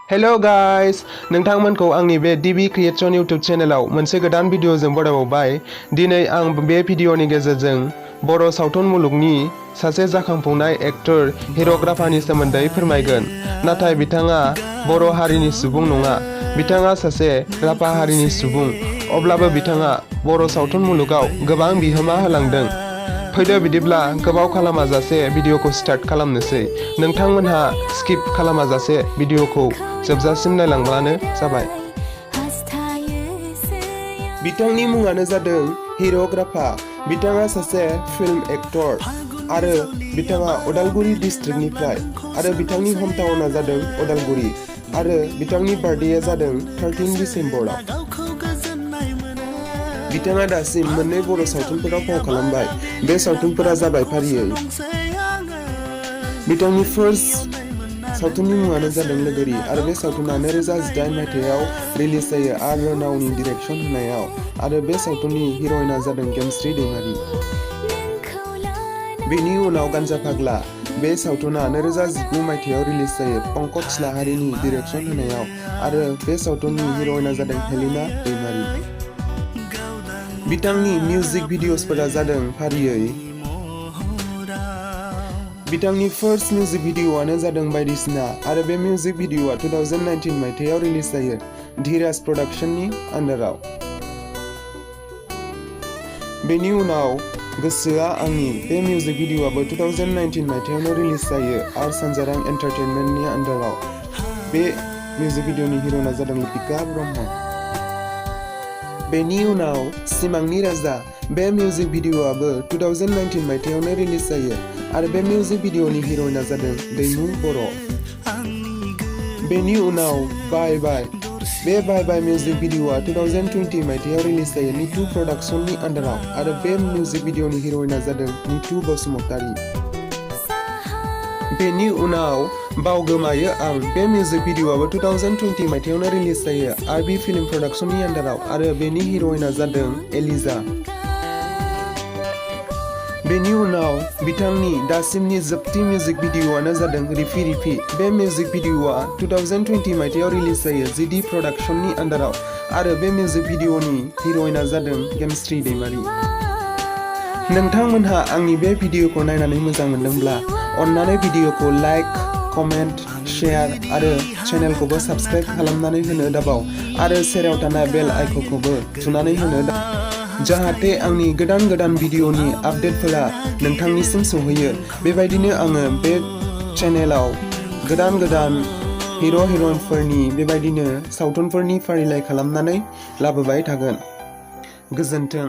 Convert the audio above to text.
Hello guys नोंथांमोनखौ आंनि बे डिबि creation YouTube चेनेलाव मोनसे गोदान भिडिअजों बरायबावबाय। दिनै आं बे भिडिअनि गेजेरजों बर' सावथुन मुलुगनि सासे जाखांफुनाय एक्टर हिरक राभानि सोमोन्दै फोरमायगोन। नाथाय बिथाङा बर' हारिनि सुबुं नङा, बिथाङा सासे राभा हारिनि सुबुं। अब्लाबो बिथाङा बर' सावथुन मुलुगाव गोबां बिहोमा होलांदों। फैदो बिदिब्ला गोबाव खालामाजासे भिडिअखौ स्टार्ट खालामनोसै। नोंथांमोनहा स्किप खालामाजासे भिडिअखौ जोबजासिम नायलांब्लानो जाबाय। बिथांनि मुङानो जादों हिरक राभा। बिथाङा सासे फिल्म एक्टर आरो बिथाङा उदालगुरि डिस्ट्रिक्टनिफ्राय आरो बिथांनि हमटाउना जादों उदालगुरि आरो बिथांनि बार्थडेया जादों 13 डिसेम्बराव। बिथाङा दासिम मोननै बर' सावथुनफोराव फाव खालामबाय। बे सावथुनफोरा जाबाय फारियै बिथांनि फार्स्ट सावथुननि मुङानो जादों लोगोरि आरो बे सावथुना 2018 मायथाइयाव रिलिज जायो आर रनावनि डिरेक्शन होनायाव आरो बे सावथुननि हिर'इना जादों गेमस्रि दैमारी। बेनि उनाव गान्जा फाग्ला बे सावथुना 2019 मायथाइयाव रिलिज जायो पंकज लाहारीनि डिरेक्शन होनायाव आरो बे सावथुननि हिर'इना जादों हेलिना दैमारी। बिथांनि मिउजिक भिडिअसफोरा जादों फारियै बिथांनि फार्स्ट मिउजिक भिडिअआनो जादों बायदिसिना आरो बे मिउजिक भिडिअआ 2019 मायथाइयाव रिलिज जायो धीराज प्रोडक्शननि आन्डाराव। बेनि उनाव गोसोआ आंनि बे मिउजिक भिडिअआबो 2019 मायथाइयावनो रिलिज जायो आर सानजारां एन्टारटेनमेन्टनि आन्डाराव। बे मिउजिक भिडिअनि हिर'इना जादों लिपिका ब्रह्म। बेनि उनाव सिमांनि राजा बे मिउजिक भिडिअआबो 2019 मायथाइयावनो रिलिज जायो आरो बे मिउजिक भिडिअनि हिर'इना जादों दैमु बर'। बेनि उनाव बाय बाय बे बाय बाय मिउजिक भिडिअआ 2020 मायथाइयाव रिलिज जायो नितु प्रडाक्शननि आन्डाराव आरो बे मिउजिक भिडिअनि हिर'इना जादों नितु बसुमतारी। बेनि उनाव बावगोमायो आं बे मिउजिक भिडिअआबो 2020 मायथाइयावनो रिलिज जायो आरबि फिल्म प्रडाक्शननि आन्डाराव आरो बेनि हिर'इना जादों एलिजा। बेनि उनाव बिथांनि दासिमनि जोबथि मिउजिक भिडिअआनो जादों रिफि रिफि। बे मिउजिक भिडिअआ 2020 मायथाइयाव रिलिज जायो जिडि प्रडाक्शननि आन्डाराव आरो बे मिउजिक भिडिअनि हिर'इना जादों गेमस्रि दैमारी। नोंथांमोनहा आंनि बे भिडिअखौ नायनानै मोजां मोनदोंब्ला अन्नानै भिडिअखौ लाइक, कमेन्ट, शेयार आरो चेनेलखौबो साबस्क्राइब खालामनानै होनो दाबाव आरो सेराव थानाय बेल आइकनखौबो थुनानै होनो जाहाथे आंनि गोदान गोदान भिडिअनि आपडेटफोरा नोंथांनिसिम सौहैयो। बेबायदिनो आङो बे चेनेलाव गोदान गोदान हिर' हिर'इनफोरनि बेबायदिनो सावथुनफोरनि फारिलाइ खालामनानै लाबोबाय थागोन। गोजोन्थों।